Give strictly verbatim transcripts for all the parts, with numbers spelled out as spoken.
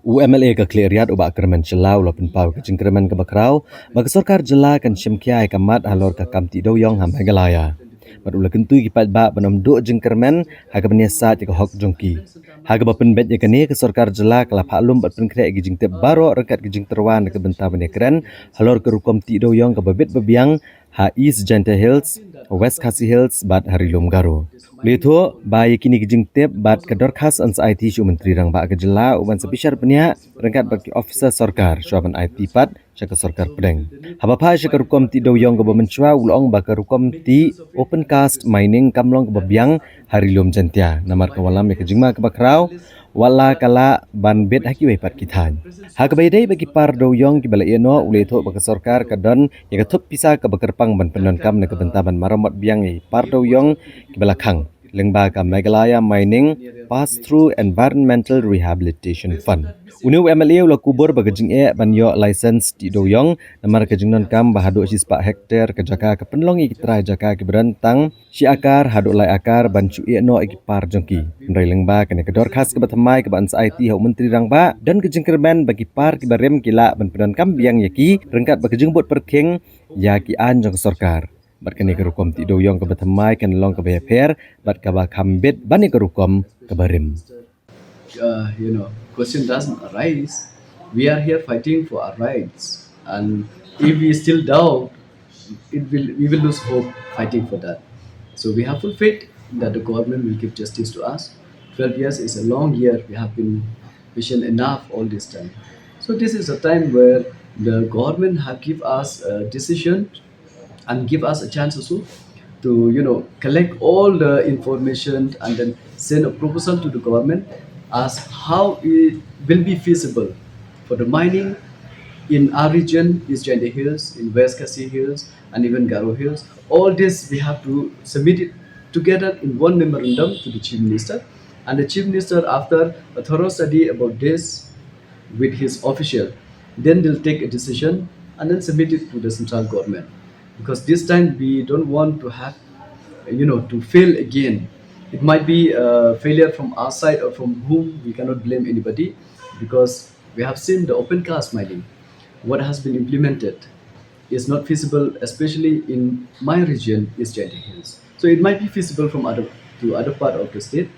U M L A ka Khliehriat u Bah Kyrmen Shylla u la pynpaw ka jingkyrmen kaba khraw ba ka sorkar jylla kan shim khia ïa ka mat halor ka kam tih dewïong ha Meghalaya. Bad u la kyntu ïa ki paidbah ban ym duh jingkyrmen ha kaba ïasaid ïa ka hok jong ki. Ha kaba pynbeit ïa kane, ka sorkar jylla ka la phah lum bad pynkhreh ïa ki jingtip baroh ryngkat ki jingtyrwa na ka bynta ban ïakren halor ka rukom tih dewïong kaba bit ba biang ha East Jaintia Hills, West Khasi Hills bad ha Ri Lum Garo. U la ïathuh ba ïa kine ki jingtip bad ka dorkhas yn sa aiti sha u Myntri Rangbah ka jylla, u ban sa bishar bniah ryngkat bad ki officer sorkar shuwa ban aiti pat sha ka sorkar pdeng. Haba phah sha ka rukom tih dewïong kaba mynshuwa, u la ong ba ka rukom tih open cast mining kam long kaba biang ha Ri Lum Jaintia, namar ka wallam ïa ka jingma kaba khraw, wat la ka lah ban bit ha kiwei pat ki thaiñ. Ha kaba ïadei bad ki par dewïong kiba la ïehnoh, u la ïathuh ba ka sorkar ka don ïa ka thup pisa kaba kyrpang ban pyndonkam na ka bynta ban maramot biang ïa ki par dewïong kiba la khang lyngba ka Meghalaya Mining Pass-Through Environmental Rehabilitation Fund. Une u M L A u la kubur ba ka jingeh ban ïoh license tih dewïong namar ka jingdonkam ba haduh shispah hektar ka jaka ka pynlong ïa ki trai jaka kiba don tang shi akar haduh lai akar ban shu ïehnoh ïa ki par jong ki. Hynrei lyngba kane ka dorkhas kaba thymmai kaba yn sa aiti ha u Myntri Rangbah, don ka jingkyrmen ba ki par kiba rim ki lah ban pyndonkam biang ïa ki ryngkat bad ka jingbud pyrkhing ïa ki aiñ jong ka sorkar. Bad kane ka rukom tih dewïong kaba thymmai kan long kaba ïapher bad kaba kham bit ban ïa ka rukom kaba rim. Uh, you know, question doesn't arise. We are here fighting for our rights, and if we still doubt, it will we will lose hope fighting for that. So we have full faith that the government will give justice to us. Twelve years is a long year. We have been patient enough all this time. So this is a time where the government have give us a decision and give us a chance also to, you know, collect all the information and then send a proposal to the government as how it will be feasible for the mining in our region, East Jaintia Hills, in West Khasi Hills, and even Garo Hills. All this we have to submit it together in one memorandum to the Chief Minister. And the Chief Minister, after a thorough study about this with his official, then they'll take a decision and then submit it to the central government. Because this time we don't want to have, you know, to fail again. It might be a failure from our side or from whom, we cannot blame anybody, because we have seen the open cast mining, what has been implemented is not feasible, especially in my region, East Jaintia Hills. So it might be feasible from other to other part of the state,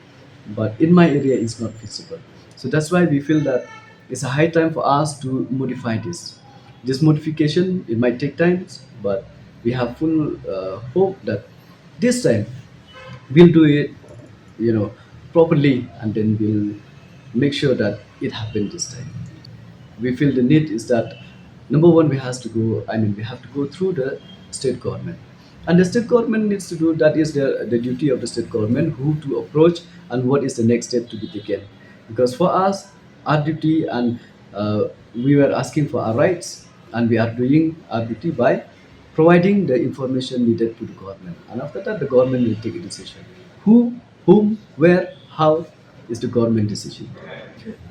but in my area it's not feasible. So that's why we feel that it's a high time for us to modify this. This modification, it might take time, but we have full uh, hope that this time we'll do it, you know, properly, and then we'll make sure that it happened this time. We feel the need is that number one, we has to go. I mean, we have to go through the state government, and the state government needs to do that is the the duty of the state government, who to approach and what is the next step to be taken. Because for us, our duty and uh, we were asking for our rights, and we are doing our duty by providing the information needed to the government. And after that, the government will take a decision. Who, whom, where, how is the government decision.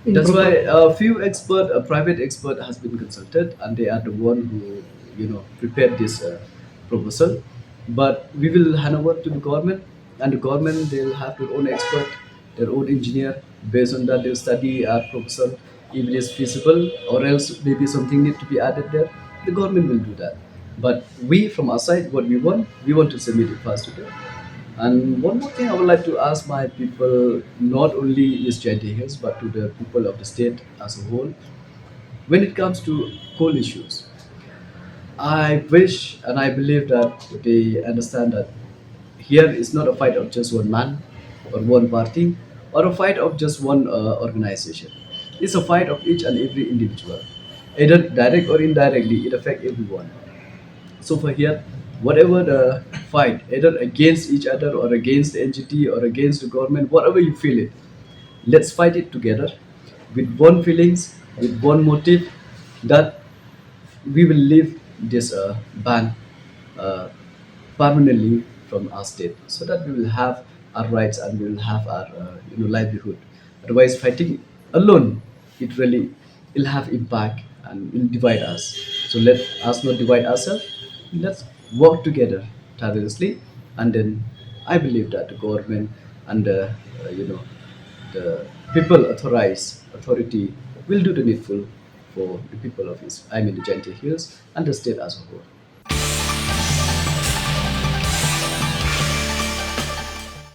That's why a few expert, a private expert has been consulted, and they are the one who, you know, prepared this uh, proposal. But we will hand over to the government, and the government, they'll have their own expert, their own engineer. Based on that, they'll study our proposal, if it is feasible, or else maybe something need to be added there. The government will do that. But we, from our side, what we want, we want to submit it first to them. And one more thing I would like to ask my people, not only East Jaintia Hills, but to the people of the state as a whole, when it comes to coal issues, I wish and I believe that they understand that here is not a fight of just one man or one party or a fight of just one uh, organization. It's a fight of each and every individual. Either direct or indirectly, it affects everyone. So for here, whatever the fight, either against each other or against the N G T or against the government, whatever you feel it, let's fight it together with one feelings, with one motive, that we will leave this uh, ban uh, permanently from our state, so that we will have our rights and we will have our uh, you know livelihood. Otherwise, fighting alone, it really will have impact and will divide us. So let us not divide ourselves. Let's work together tirelessly, and then I believe that the government and the uh, you know the people authorized authority will do the needful for the people of East, I mean the Jaintia Hills and the state as a whole.